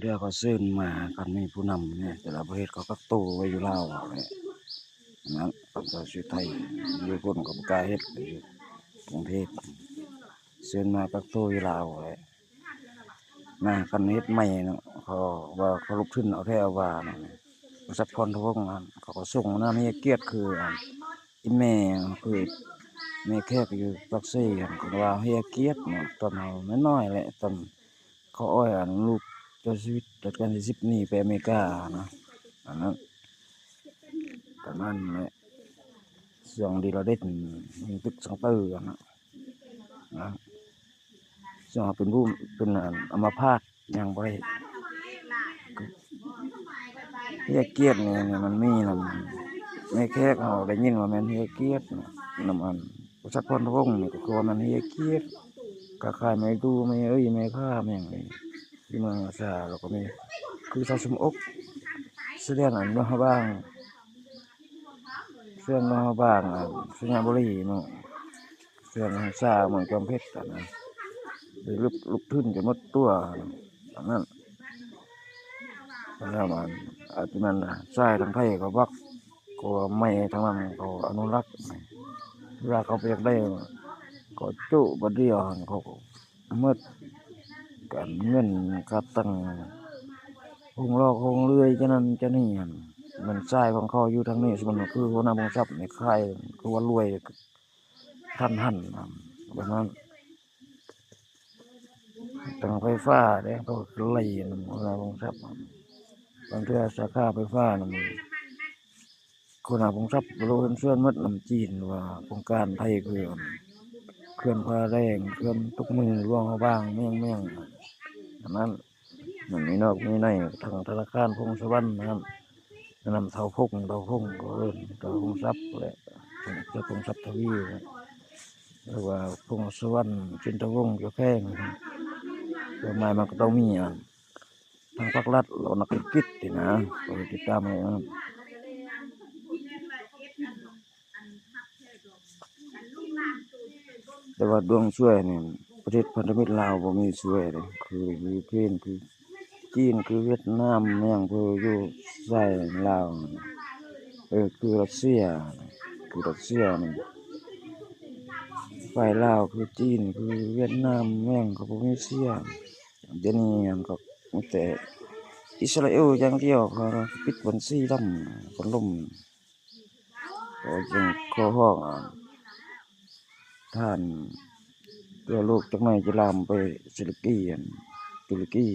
ເທື່ອເຂົາເຊີນມາ ຄັນມີຜູ້ນຳແດ່ ແຕ່ລະປະເທດເຂົາກັກໂຕໄວ້ຢູ່ລາວຫັ້ນແຫຼະ ນັ້ນ ເຂົາເຈົ້າຢູ່ໄທ ຢູ່ພຸ້ນກໍບໍ່ກ້າເຮັດ ຢູ່ກຸງເທບ ເຊີນມາກັກໂຕຢູ່ລາວຫັ້ນແຫຼະ ນະ ຄັນເຮັດໃໝ່ເນາະ ເຂົາວ່າເຂົາລົງທຶນເອົາແທ້ເອົາວ່ານະ ບໍລິສັດພອນທະວົງຫັ້ນ ເຂົາກໍສົ່ງນາມເຮຍກຽດຄື ອີ່ແມ່ ຄືແມ່ແຂກຢູ່ປາກເຊຫັ້ນ ເຂົາວ່າເຮຍກຽດເນາະ ຕອນເຮົານ້ອຍໆແຫຼະ ຕອນເຂົາອ້ອຍອັນລູກເຈົ້າຊີວິດ ລັດການທີ່ສິບ ໜີໄປອາເມລິການະ ອັນນັ້ນ ປະມານນັ້ນແຫຼະ ຊ່ວງທີ່ລາວເດັນຍິງຕຶກສັງເຕີຫັ້ນນະ ນະ ຊ່ວງເຮົາເປັນຜູ້ ເປັນອັນອຳມະພາດ ຍ່າງບໍ່ໄດ້ ເຮຍກຽດນີ້ ນີ້ມັນມີນຳ ແມ່ແຂກເຮົາໄດ້ຍິນວ່າແມ່ນເຮຍກຽດ ນຳອັນບໍລິສັດພອນທະວົງນີ້ ກໍຄືວ່າແມ່ນເຮຍກຽດ ຄ້າຂາຍໄມ້ດູ່ ໄມ້ເອີ່ຍ ໄມ້ຂ່າ ແມ່ນຫຍັງນີ້ ທີ່ເມືອງອາສາ ແລ້ວກໍມີຄືຊາວຊຸມອົກ ສະແດນອັນຫຼວງພະບາງ ເຂື່ອນຫຼວງພະບາງ ໄຊຍະບູລີເນາະ ເຂື່ອນຫົງສາ ເມືອງຈອມເພັດຫັ້ນນະ ໄດ້ລຸກ ລຸກທຶນຈົນໝົດຕົວ ອັນນັ້ນ ແລ້ວມັນ ອາດຈະແມ່ນຊາຍທາງໄທເຂົາມັກ ເພາະວ່າໄມ້ທາງນັ້ນເຂົາອະນຸລັກ ເວລາເຂົາບໍ່ຢາກໄດ້ ເຂົາຈຸບາດດຽວຫັ້ນ ເຂົາ ໝົດການເງິນຄ່າຕັ້ງໂຮງຫຼອກໂຮງເລື່ອຍ ຈະນັ້ນຈະນີ້ຫັ້ນ ແມ່ນຊາຍຂອງເຂົາຢູ່ທາງນີ້ ສົມມຸດຄືຫົວໜ້າໂຮງຊັບນີ້ຂາຍ ຄືວ່າລວຍທັນຫັນ ແບບນັ້ນ ຕັ້ງໄຟຟ້າເດ້ ເຂົາກໍໄລ່ນຳຫົວໜ້າໂຮງຊັບ ບາງເທື່ອສາຂາໄຟຟ້ານຳ ຄົນຫາຜົງຊັບໂລເງິນເຊື່ອໝົດນຳຈີນ ວ່າໂຄງການໄທຄືເຂື່ອນຜາແດງ ເຂື່ອນຕົກມື ຫຼວງພະບາງ ແມ່ງໆ ອັນນັ້ນ ມັນມີນອກມີໃນ ທາງທະນາຄານພົງສະຫວັນນັ້ນ ນຳເຖົ້າພົງ ເຖົ້າພົງ ເຂົາເອີ້ນເຖົ້າພົງຊັບແຫຼະ ເຈົ້າພົງຊັບທະວີ ຫຼືວ່າພົງສະຫວັນ ຈິນທະວົງ ເຈົ້າແຂວງ ຄວາມໝາຍມັນກໍຕ້ອງມີອັນ ທາງພາກລັດ ແລ້ວນັກທຸລະກິດນີ້ນະ ເຂົາຕິດຕາມໃຫ້ນະ ແຕ່ວ່າດວງຊ່ວຍນີ້ ປະເທດພັນທະມິດລາວບໍ່ມີຊ່ວຍເດ້ ຄືຢູເຄຣນ ຄືຈີນ ຄືຫວຽດນາມ ແມ່ນຫຍັງ ເພິ່ນຢູ່ຊາຍລາວ ເອີ ຄືຣັດເຊຍ ຄືຣັດເຊຍນີ້ ຝ່າຍລາວ ຄືຈີນ ຄືຫວຽດນາມ ແມ່ນຫຍັງ ເຂົາບໍ່ມີເຊຍ ດຽວນີ້ຫັ້ນກໍມີແຕ່ອິດສະຣາເອວຢ່າງດຽວ ເຂົາປິດບັນຊີດຳ ເຂົາລົ້ມ ເຂົາຈຶ່ງຂໍຮ້ອງ ທ່ານ ທົ່ວໂລກ ຈັກໜ່ອຍຈະລາມໄປຕຸລະກີ ຕຸລະກີ